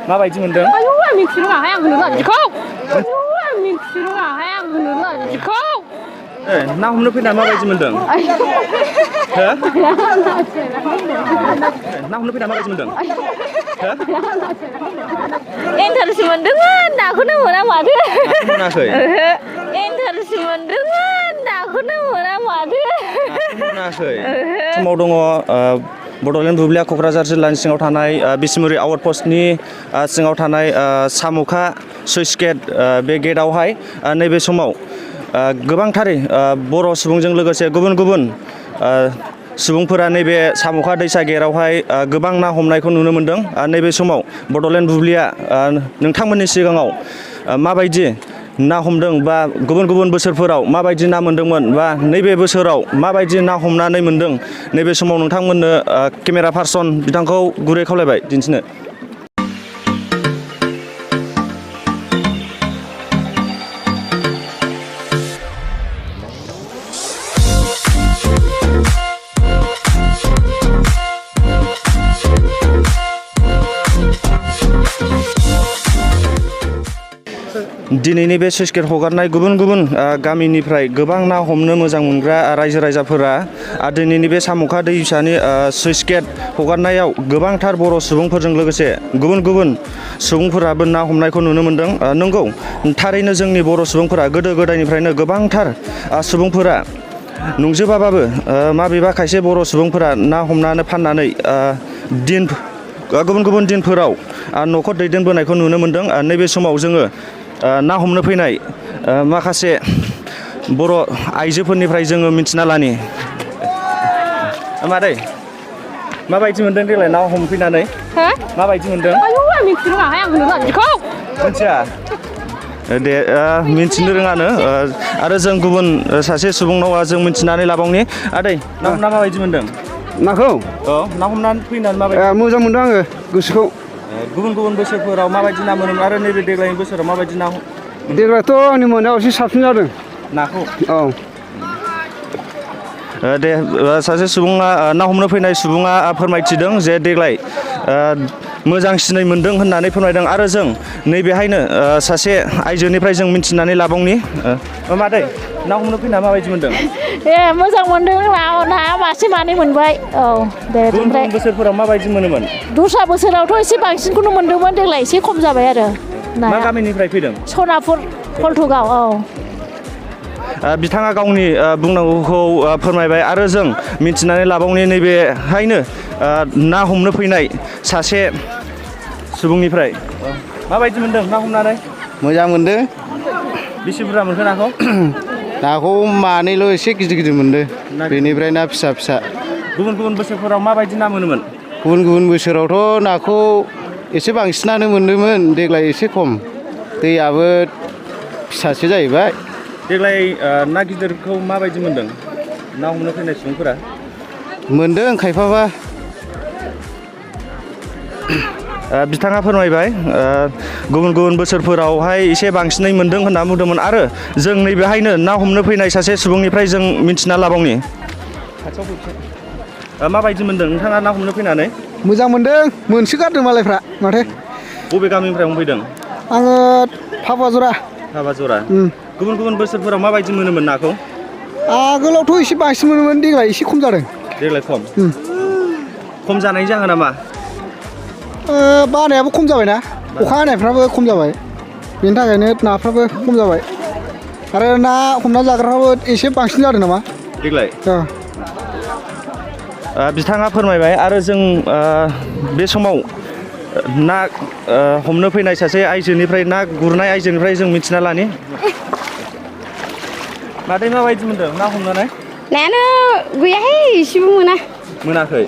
माबायदि मोनदों? आयौ आं मिथिनो रोङाहाय आं होनो रोङा बिदिखौ। आयौ आं मिथिनो रोङाहाय आं होनो रोङा बिदिखौ। ना हमनो फैना माबायदि मोनदों? ना हमनो फैना माबायदि मोनदों? इन्टारेस्ट मोनदोंमोन नाखौनो मोना माथो। मोनाखै? इन्टारेस्ट मोनदोंमोन नाखौनो मोना माथो। मोनाखै? समाव दङ बड'लेण्ड बुब्लिया क'क्राझार जिल्लानि सिङाव थानाय बिसमुरि आउट पस्टनि सिङाव थानाय सामुखा सुइस गेट बे गेटआवहाय नैबे समाव गोबांथारै बर' सुबुंजों लोगोसे गुबुन गुबुन सुबुंफोरा नैबे सामुखा दैसा गेटआवहाय गोबां ना हमनायखौ नुनो मोनदों। नैबे समाव बड'लेण्ड बुब्लिया नोंथांमोननि सिगाङाव माबायदि ना हमदों बा गुबुन गुबुन बोसोरफोराव माबायदि ना मोनदोंमोन बा नैबे बोसोराव माबायदि ना हमनानै मोनदों नैबे समाव नोंथांमोननो केमेरा पार्सन बिथांखौ गुरै खावलायबाय दिन्थिनो। दिनैनि बे सुइस गेट हगारनाय गुबुन गुबुन गामिनिफ्राय गोबां ना हमनो मोजां मोनग्रा रायजो राजाफोरा दिनैनि बे सामुखा दैसानि सुइस गेट हगारनायाव गोबांथार बर' सुबुंफोरजों लोगोसे गुबुन गुबुन सुबुंफोराबो ना हमनायखौ नुनो मोनदों। नंगौ थारैनो जोंनि बर' सुबुंफोरा गोदो गोदायनिफ्रायनो गोबांथार सुबुंफोरा नंजोबाबाबो माबेबा खायसे बर' सुबुंफोरा ना हमनानै फाननानै गुबुन गुबुन दिनफोराव न'खर दैदेनबोनायखौ नुनो मोनदों। नैबे समाव जोङो ना हमनो फैनाय माखासे बर' आइजोफोरनिफ्राय जोङो मिन्थिना लानि। मादै माबायदि मोनदों देग्लाय ना हमफैनानै? माबायदि मोनदों? आयौ आं मिथिनो रोङाहाय आं होनो रोङा बिदिखौ। मिथिया? दे मिन्थिनो रोङानो आरो जों गुबुन सासे सुबुंनाव जों मिन्थिनानै लाबावनि। आदै ना हमना माबायदि मोनदों? नाखौ? औ ना हमनानै फैनानै माबायदि? मोजां मोनदों आङो गोसोखौ। गुबुन गुबुन बोसोरफोराव माबायदि ना मोनोमोन आरो नैबे देग्लायनि बोसोराव माबायदि ना? देग्लायथ' आंनि मोननायाव एसे साबसिन जादों नाखौ। औ दे सासे सुबुङा ना हमनो फैनाय सुबुङा फोरमायथिदों जे देग्लाय मोजांसिनै मोनदों होननानै फोरमायदों। आरो जों नैबेहायनो सासे आइजोनिफ्राय जों मिन्थिनानै लाबावनि। मादै ना हमनो फैना माबायदि मोनदों? मोजां मोनदों नाया मासे मानै मोनबाय। औ दे गुबुन बोसोरफोराव माबायदि मोनोमोन? दस्रा बोसोरावथ' एसे बांसिनखौनो मोनदोंमोन देग्लाय एसे खम जाबाय आरो। मा गामिनिफ्राय फैदों? सनापुर हल्थुगाव। औ बिथाङा गावनि बुंनांगौखौ फोरमायबाय आरो जों मिन्थिनानै लाबावनि नैबेहायनो ना हमनो फैनाय सासे सुबुंनिफ्राय माबायदि मोनदों ना हमनानै? मोजां मोनदों। बेसे बुरजा मोनखो नाखौ? नाखौ मानैल' एसे गिदिर गिदिर मोनदों, बेनिफ्राय ना फिसा फिसा। गुबुन गुबुन बोसोरफोराव माबायदि ना मोनोमोन? गुबुन गुबुन बोसोरावथ' नाखौ एसे बांसिनानो मोनदोंमोन, देग्लाय एसे खम। दैयाबो फिसासो जाहैबाय। देग्लाय ना गिदिरखौ माबायदि मोनदों ना हमनो फैनाय सुबुंफोरा? मोनदों खायफाबा। बिथाङा फोरमायबाय गुबुन गुबुन बोसोरफोरावहाय एसे बांसिनै मोनदों होनना बुंदोंमोन। आरो जों नैबेहायनो ना हमनो फैनाय सासे सुबुंनिफ्राय जों मिन्थिना लाबावनि। माबायदि मोनदों नोंथाङा ना हमनो फैनानै? मोजां मोनदों, मोनसोगारदों मालायफ्रा माथो। बबे गामिनिफ्राय हमफैदों? आङो हाबाजरा। हाबाजरा। गुबुन गुबुन बोसोरफोराव माबायदि मोनोमोन नाखौ? आगोलावथ' एसे बांसिन मोनोमोन, देग्लाय एसे खम जादों। देग्लाय खम? खम जानायनि जाहोना मा? बानायाबो खम जाबायना, अखा हानायफ्राबो खम जाबाय, बेनि थाखायनो नाफ्राबो खम जाबाय। आरो ना हमना जाग्राफ्राबो एसे बांसिन जादों नामा देग्लाय? बिथाङा फोरमायबाय आरो जों बे समाव ना हमनो फैनाय सासे आइजोनिफ्राय, ना गुरनाय आइजोनिफ्राय जों मिथिना लानि। मादै माबायदि मोनदों ना हमनानै? नायानो गैयाहाय, एसेबो मोना। मोनाखै?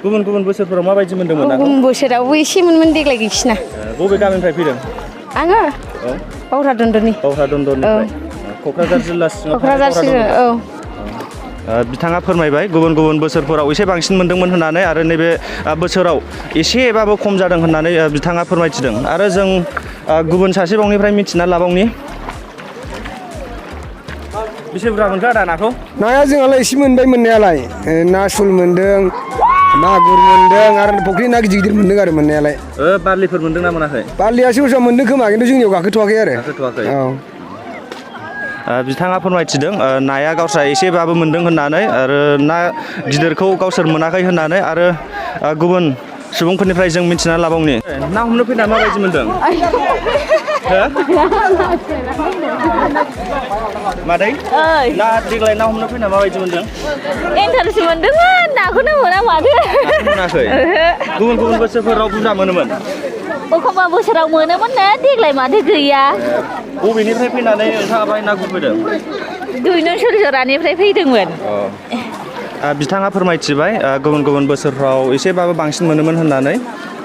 गुबुन गुबुन बोसोरफोराव माबायदि मोनदोंमोन नाखौ? गुबुन बोसोरावबो एसे मोनोमोन, देग्लाय गैसिना। बबे गामिनिफ्राय फैदों? आङो बावरा दन्दरनि। बावरा दन्दरनिफ्राय क'क्राझार जिल्ला सिङाव। क'क्राझार जिल्ला। औ बिथाङा फोरमायबाय गुबुन गुबुन बोसोरफोराव एसे बांसिन मोनदोंमोन होननानै, आरो नैबे बोसोराव एसेबाबो खम जादों होननानै बिथाङा फोरमायथिदों। आरो जों गुबुन सासेबावनिफ्राय मिथिना लाबावनि। बेसे बुरजा मोनखो आदा नाखौ? नाया जोंहालाय एसे मोनबाय मोननायालाय। ना सल मोनदों, मागुर मोनदों आरो फुख्रि ना गिदिर गिदिर मोनदों आरो मोननायालाय बारलिफोर मोनदों ना मोनाखै बारलिया सोरबा सोरबा मोनदों खोमा खिन्थु जोंनियाव गाखोथ'वाखै आरो गाखोथ'वाखै औ बिथाङा फोरमायथिदों नाया गावस्रा एसेबाबो मोनदों होननानै आरो ना गिदिरखौ गावसोर मोनाखै होननानै आरो गुबुन सुबुंफोरनिफ्राय जों मिथिना लाबावनि ना हमनो फैना माबायदि मोनदों मादै ना देग्लाय ना हमनो फैना माबायदि मोनदों इन्टारेस्ट मोनदोंमोन नाखौनो मोना माथो मोनाखै गुबुन गुबुन बोसोरफोराव बुरजा मोनोमोन एखमबा बोसोराव मोनोमोन ना देग्लाय माथो गैया बबेनिफ्राय फैनानै नोंथाङा बाहाय ना गुरफैदों दुइनन सोरजोरानिफ्राय फैदोंमोन बिथाङा फोरमायथिबाय गुबुन गुबुन बोसोरफ्राव एसेबाबो बांसिन मोनोमोन होननानै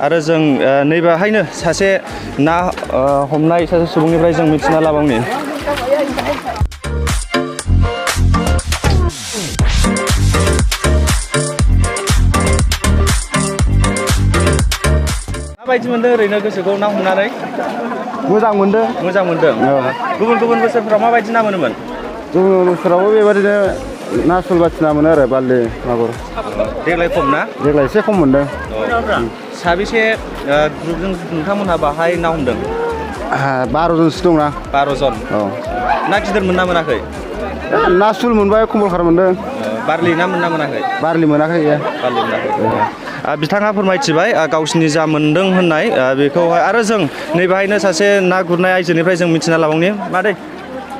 आरो जों नैबेहायनो सासे ना हमनाय सासे सुबुंनिफ्राय जों मिथिना लाबावनि माबायदि मोनदों ओरैनो गोसोखौ ना हमनानै मोजां मोनदों गुबुन गुबुन बोसोरफ्राव माबायदि ना मोनोमोन गुबुन बोसोरावबो बेबादिनो ना सल बाथिना मोनो आरो बारलि मागुर देग्लाय खम ना देग्लाय एसे खम मोनदों साबेसे ग्रुपजों नोंथांमोनहा बाहाय ना हमदों 12 जनसो दंना 12 जन औ ना गिदिर मोनना मोनाखै ना सुल मोनबाय कमलखार मोनदों बारलि ना मोनना मोनाखै बारलि मोनाखै बारलि मोनाखै बिथाङा फोरमायथिबाय गावसिनि जा मोनदों होननाय बेखौहाय आरो जों नैबेहायनो सासे ना गुरनाय आइजोनिफ्राय जों मिथिना लाबावनि मादै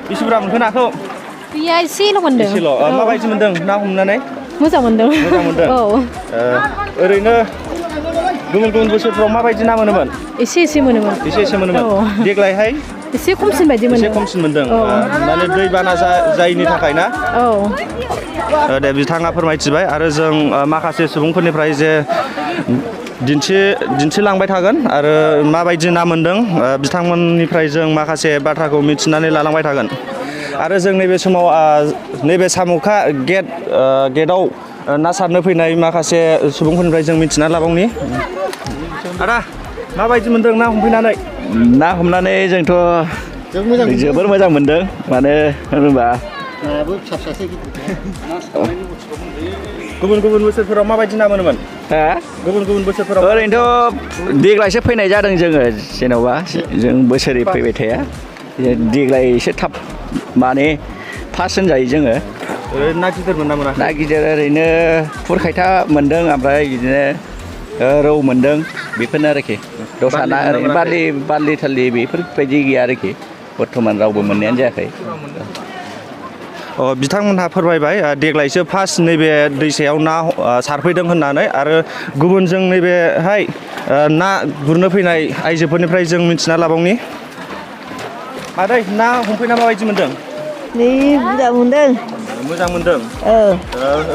बेसे बुरजा मोनखो नाखौ गैया एसेल' मोनदों एसेल' माबायदि मोनदों ना हमनानै मोजां मोनदों औ ओरैनो गुबुन गुबुन बोसोरफ्राव माबायदि ना मोनोमोन एसे मोनोमोन देग्लायहाय एसे खमसिन बायदि मोनदों एसे खमसिन मोनदों माने दैबाना जायैनि थाखाय ना दे बिथाङा फोरमायथिबाय आरो जों माखासे सुबुंफोरनिफ्राय जे दिन्थिलांबाय थागोन आरो माबायदि ना मोनदों बिथांमोननिफ्राय जों माखासे बाथ्राखौ मिथिनानै लालांबाय थागोन आरो जों नैबे समाव नैबे सामुखा गेटआव ना सारनो फैनाय माखासे सुबुंफोरनिफ्राय जों मिथिना लाबावनि आदा माबायदि मोनदों ना हमफैनानै ना हमनानै जोंथ' जोबोर मोजां मोनदों मानो होनोबा नायाबो फिसा फिसासो गुबुन गुबुन बोसोरफोराव माबायदि ना मोनोमोन गुबुन गुबुन बोसोरफोराव ओरैनोथ' देग्लायसो फैनाय जादों जोङो जेन'बा जों बोसोरै फैबाय थाया देग्लाय एसे थाब माने फार्स्ट होनजायो जोङो ना गिदिर मोनना मोनाखै ना गिदिर ओरैनो फुरखायथा मोनदों ओमफ्राय बिदिनो रौ मोनदों बेफोरनो आरोखि दस्रा ना ओरैनो बारलि थालि बेफोरबायदि गैया आरोखि बर्थमान रावबो मोननायानो जायाखै बिथांमोनहा फोरमायबाय देग्लायसो फार्स्ट नैबे दैसायाव ना सारफैदों होननानै आरो गुबुनजों नैबेहाय ना गुरनो फैनाय आइजोफोरनिफ्राय जों मिथिना लाबावनि मादै ना हमफैना माबायदि मोनदों नै बुरजा मोनदों मोजां मोनदों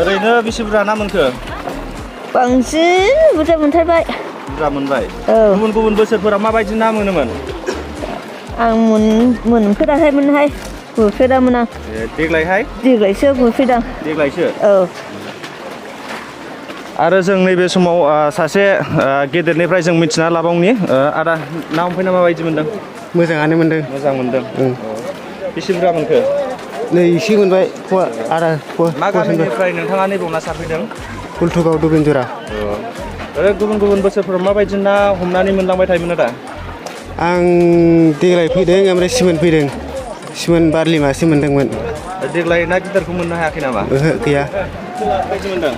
ओरैनो बेसे बुरजा ना मोनखो बांसिन बुरजा मोनथारबाय बुरजा मोनबाय गुबुन गुबुन बोसोरफोराव माबायदि ना मोनोमोन आं मोनफेराखैमोनहाय गुरफेरामोन आं देग्लायसो गुरफैदां देग्लायसो औ आरो जों नैबे समाव सासे गेदेरनिफ्राय जों मिथिना लाबावनि आदा ना हमफैना माबायदि मोनदों मोजाङानो मोनदों मोजां मोनदों बेसे बुरजा मोनखो नै एसे मोनबाय मा गामिनिफ्राय नोंथाङा नैबाव ना सारफैदों कुलथुगाव दुबिनजरा गुबुन गुबुन बोसोरफोराव माबायदि ना हमनानै मोनलांबाय थायोमोन आदा आं देग्लाय फैदों ओमफ्राय सिमोन फैदों सिमोन बारलि मासे मोनदोंमोन देग्लाय ना गिदिरखौ मोननो हायाखै नामा ओहो गैया माबायदि मोनदों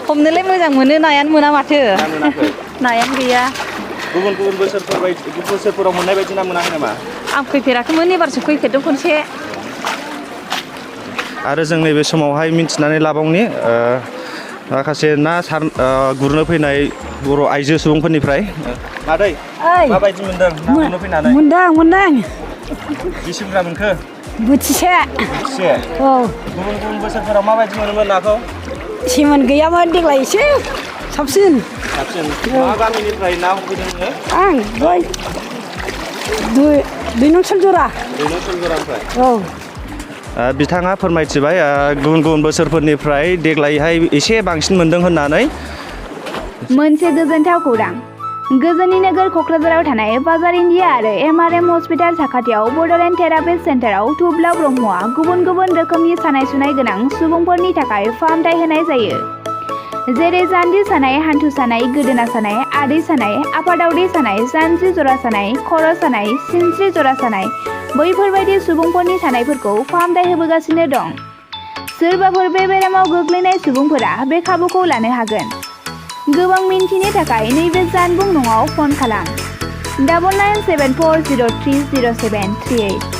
हमनोलाय मोजां मोनो नायानो मोना माथो नायानो गैया गुबुन गुबुन बोसोरफोराव मोननाय बायदि ना मोनाखै नामा आं फैफेराखैमोन एबारसो फैफेरदों खनसे आरो जों नैबे समावहाय मिथिनानै लाबावनि माखासे ना गुरनो फैनाय बर' आइजो सुबुंफोरनिफ्राय मादै माबायदि मोनदों ना गुरनो फैनानै मोनदों बेसे बुरजा मोनखो बोथिसे औ गुबुन गुबुन बोसोरफोराव माबायदि मोनोमोन नाखौ सिमोन गैयामोन देग्लाय एसे साबसिन मा गामिनिफ्राय ना हमफैदों नोङो आं दुइ नं सोलजरा औ बिथाङा फोरमायथिबाय गुबुन गुबुन बोसोरफोरनिफ्राय देग्लायहाय एसे बांसिन मोनदों होननानै मोनसे गोजोनथाव खौरां गोजोननि नोगोर क'क्राझाराव थानाय बाजार इन्डिया आरो MRM हस्पिटाल साखाथियाव बड'लेण्ड थेरापिस्ट सेन्टाराव थुब्ला ब्रह्मआ गुबुन गुबुन रोखोमनि सानाय सुनाय गोनां सुबुंफोरनि थाखाय फाहामथाय होनाय जायो जेरै जान्जि सानाय, हान्थु सानाय, गोदोना सानाय, आदै सानाय, आफादावदै सानाय, जानजि जरा सानाय, खर' सानाय, सिनस्रि जरा सानाय बैफोरबायदि सुबुंफोरनि सानायफोरखौ फाहामथाय होबोगासिनो दं। सोरबाफोर बे बेरामाव गोग्लैनाय सुबुंफोरा बे खाबुखौ लानो हागोन। गोबां मिन्थिनो थाखाय नैबे जानबुं नङाव फन खालाम 9974030738।